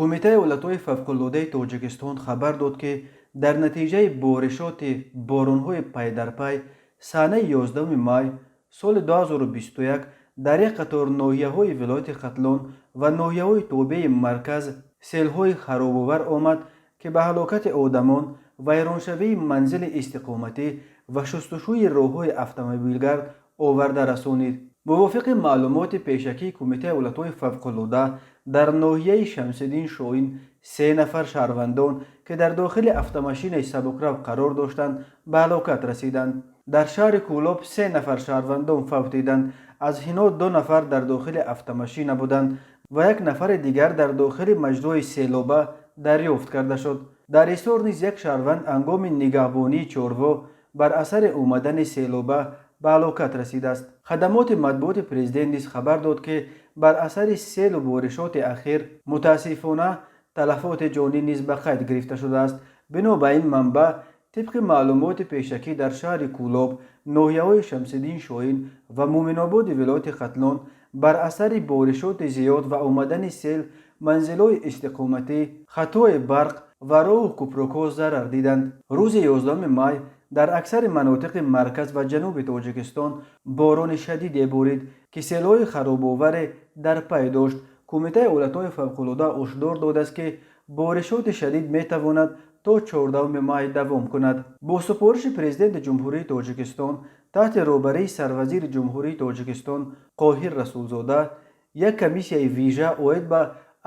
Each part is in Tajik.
Кумитаи ҳолатҳои фавқулодаи Тоҷикистон хабар дод, ки дар натиҷаи боришоти боронҳои пайдарпай санаи 11 май соли 2021 дар як қатор ноҳияҳои вилояти Хатлон ва ноҳияҳои тобеи марказ селҳои харобовар омад, ки ба ҳалокати одамон, вайроншавии манзили истиқоматӣ ва шустушӯи роҳҳои автомобилгард оварда расонид. Мувофиқи маълумоти пешакии Кумитаи ҳолатҳои фавқулода, дар ноҳияи Шамсиддин Шоҳин се нафар шаҳрвандон, ки дар дохили автомошинаи сабукрав қарор доштанд, ба ҳалокат расиданд. Дар шаҳри Кӯлоб се нафар шаҳрвандон фавтиданд. Аз инҳо ду нафар дар дохили автомошина буданд ва як нафари дигар дар дохили маҷрои селоба дарёфт карда шуд. Дар Ҳисор низ як шаҳрванд ҳангоми нигаҳбонии чорво бар асари омадани селоба ба ҳалокат расидааст. Хадамоти матбуоти президент низ хабар дод, ки бар асари селу боришоти ахир, мутаассифона, талафоти ҷонӣ низ ба қайд гирифта шудааст. Бино ба ин манбаъ, тибқи маълумоти пешакӣ, дар шаҳри Кӯлоб, ноҳияҳои Шамсиддин Шоҳин ва Муъминободи вилояти Хатлон бар асари боришоти зиёд ва омадани сел манзилҳои истиқоматӣ, хатҳои барқ ва роҳу кӯпрукҳо зарар диданд. Рӯзи 11 май дар аксари манотиқи марказ ва ҷануби Тоҷикистон борони шадиде борид, ки селҳои харобоваре дар пай дошт. Кумитаи ҳолатҳои фавқулода ҳушдор додааст, ки боришоти шадид метавонад то 14 май давом кунад. Бо супориши Президенти Ҷумҳурии Тоҷикистон таҳти роҳбарии Сарвазири Ҷумҳурии Тоҷикистон Қоҳир Расулзода як комиссияи вижа оид ба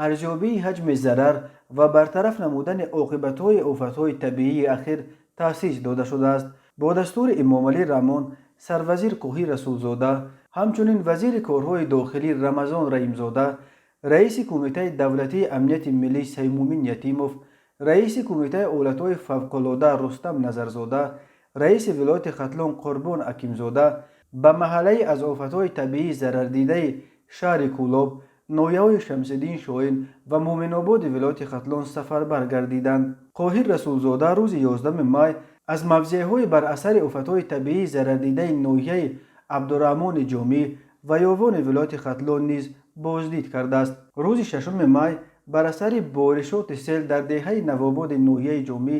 арзёбии ҳаҷми зарар ва бартараф намудани оқибатҳои офатҳои табиии ахир таъсис дода шудааст. Бо дастури Эмомалӣ Раҳмон сарвазир Қоҳир Расулзода, ҳамчунин вазири корҳои дохилӣ Рамазон Раҳимзода, раиси Кумитаи давлатии амнияти миллӣ Саймумин Ятимов, раиси Кумитаи ҳолатҳои фавқулода Рустам Назарзода, раиси вилояти Хатлон Қурбон Акимзода ба маҳаллаи аз офатҳои табиӣ зарардидаи шаҳри Кӯлоб, ноҳияҳои Шамсиддин Шоҳин ва Муъминободи вилояти Хатлон сафарбар гардиданд. Қоҳир Расулзода рӯзи 11 май аз мавзеъҳои бар асари офатҳои табиӣ зарардидаи ноҳияи Абдураҳмони Ҷомӣ ва Ёвони вилояти Хатлон низ боздид кардааст. Рӯзи 6 май бар асари боришоти сел дар деҳаи Навободи ноҳияи Ҷомӣ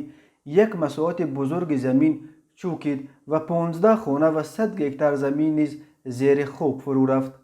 як масоҳати бузурги замин чӯкид ва 15 хона ва 100 гектар замин низ зери хок фурӯ рафт.